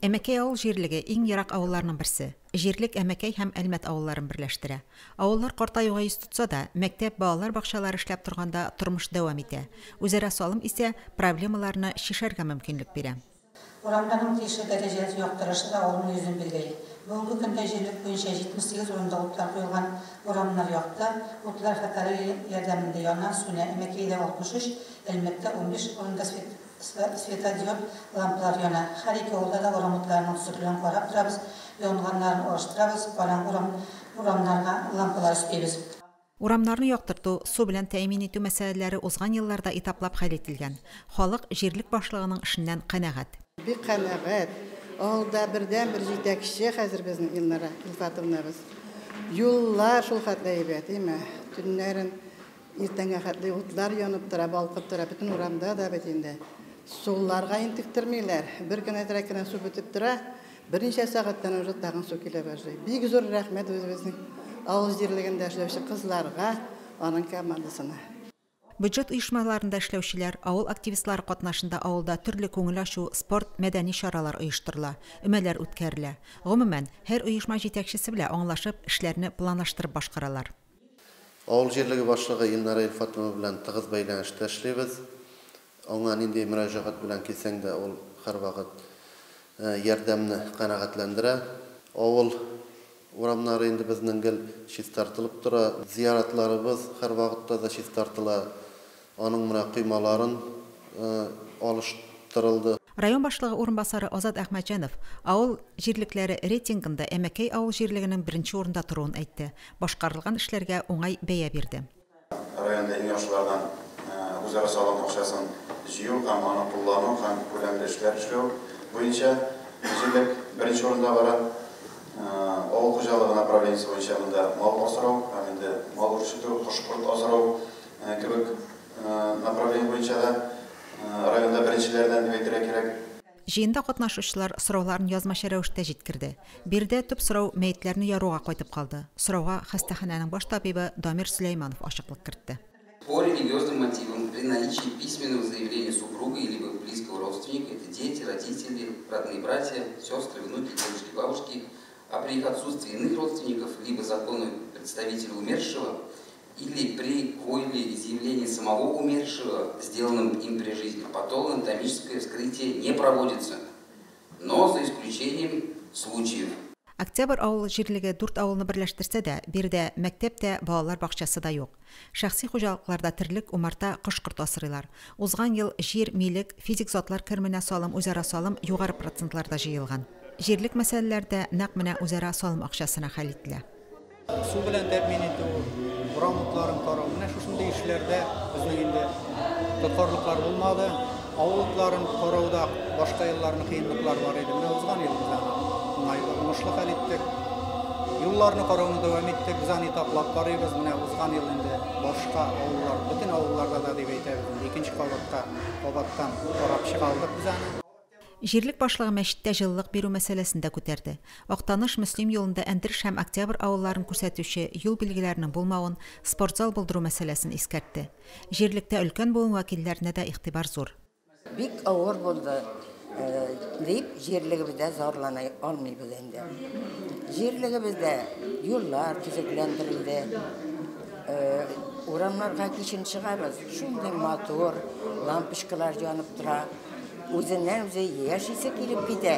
Әмәкәй авыл җирлеге, иң ерак авылларның берсе. Җирлек Әмәкәй һәм Әлмәт авылларын берләштерә. Авыллар картаюга йөз тотса да, мәктәп, балалар бакчалары эшләп торганда тормыш дәвам итә. Үзара салым исә проблемаларны чишәргә мөмкинлек бирә. Урамнарның тиешле дәрәҗәдә яктырышы да авылның йөзен билгели. Бүгенге көндә җирлек буенча 78 урында утлар куелган, урамнар якты, утлар фоторея ярдәмендә яна, сүнә. Әмәкәйдә 63, Әлмәттә 15 урында светодиод лампалар яна. Һәр ике авылда да урам утларының төзеклеген карап торабыз, янганнарын алыштырабыз, караңгы урамнарга лампалар өстибез. Урамнарны яктырту, су белән тәэмин итү мәсьәләләре узган елларда этаплап хәл ителгән. Халык җирлек башлыгының эшеннән канәгать. Бик канәгать. Авылда бердән-бер җитәкче хәзер безнең Илнара Илфатовнабыз. Юллар шул хәтле әйбәт, әйме? Төннәрен иртәнгә хәтле утлар янып тора, балкып тора, бөтен урамда да бит инде. Суларга интектермиләр. Бер көн әзрәк кенә су бетеп тора, берничә сәгатьтән уже тагын су килә башлый. Бик зур рәхмәт үзебезнең авыл җирлегендә эшләүче кызларга, аның командасына. Бюджет оешмаларында эшләүчеләр, авыл активистлары катнашында авылда төрле күңел ачу, спорт, мәдәни чаралар оештырыла, өмәләр үткәрелә. Гомумән, һәр оешма җитәкчесе белән аңлашып, эшләрне планлаштырып башкаралар. Авыл җирлеге башлыгы Илнара Илфатова белән тыгыз бәйләнештә эшлибез. Аңа нинди мөрәҗәгать белән килсәң дә, ул һәрвакыт ярдәмне канәгатьләндерә. Авыл урамнары инде безнең гел чистартылып тора. Зияратларыбыз һәрвакытта да чистартыла. Аның менә коймаларын алыштырылды. Район башлыгы урынбасары Азат Әхмәтҗанов авыл җирлекләре рейтингында Әмәкәй авыл җирлегенең беренче урында торуын әйтте. Башкарылган эшләргә уңай бәя бирде. Районда иң яхшылардан үзара салым акчасын җыю һәм аны куллану һәм күләмле эшләр эшләү буенча җирлек беренче урында бара. Авыл хуҗалыгы направлениесе буенча монда мал асрау һәм инде мал үрчетү, кош-корт асрау кебек направление буенча да районда беренчеләрдән дип әйтергә кирәк. Җыенда катнашучылар сорауларын язмача рәвештә җиткерде. Биредә төп сорау мәетләрне яруга кайтып калды. Сорауга хастаханәнең баш табибы Дамир Сөләйманов ачыклык кертте. По религиозным мотивам при наличии письменного заявления супруга или близкого родственника, это дети, родители, родные братья, сестры, внуки, дедушки, бабушки, а при их отсутствии иных родственников, либо законных представителей умершего, или при волеизъявлении самого умершего, сделанном им при жизни, патологоанатомическое вскрытие не проводится, но за исключением случаев. Октябрь авыл җирлеге дүрт авылны берләштерсә дә, биредә мәктәп тә, балалар бакчасы да юк. Шәхси хуҗалыкларда терлек, умарта, кош-корт асрыйлар. Узган ел җир, милек, физик затлар кеременә салым, үзара салым югары процентларда җыелган. Җирлек мәсьәләләре дә нәкъ менә үзара салым акчасына хәл ителә. Су белән тәэмин итү, урам утларын карау, менә шушындый эшләрдә безнең инде тоткарлыклар булмады. Авыл утларын карауда башка елларны кыенлыклар бар иде. Менә узган ел без аны уңайлы, уңышлы хәл иттек. Юлларны карауны дәвам иттек, без аны этаплап карыйбыз. Менә узган ел инде башка авыллар, бөтен авылларда да дип әйтәбез инде, икенче кабатка кабаттан карап чыга алдык без аны. Җирлек башлыгы мәчеттә җылылык бирү мәсьәләсен дә күтәрде. Актаныш, Мөслим юлында Әндереш һәм Октябрь авылларын күрсәтүче юл билгеләренең булмавын, спортзал булдыру мәсьәләсен искәртте. Җирлектә өлкән буын вәкилләренә дә игътибар зур. Бик авыр булды дип җирлегебездә зарлана алмыйбыз инде. Җирлегебездә юллар төзекләндерелде. Урамнарга кичен чыгабыз, шундый матур лампочкалар янып тора. Үзеннән үзе яшисе килеп китә.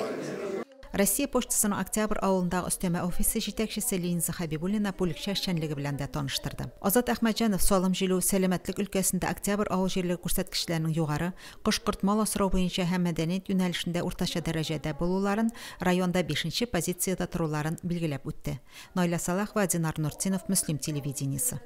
Россия почтасының Октябрь авылындагы өстәмә офисы җитәкчесе Линза Хәбибуллина бүлекчә эшчәнлеге белән дә таныштырды. Азат Әхмәтҗанов салым җыю, сәламәтлек өлкәсендә Октябрь авыл җирлеге күрсәткечләренең югары, кош-корт мал асрау буенча һәм мәдәният юнәлешендә уртача дәрәҗәдә булуларын, районда 5нче позициядә торуларын билгеләп үтте. Наилә Салахова, Динар Нуртдинов, Мөслим телевидениесе.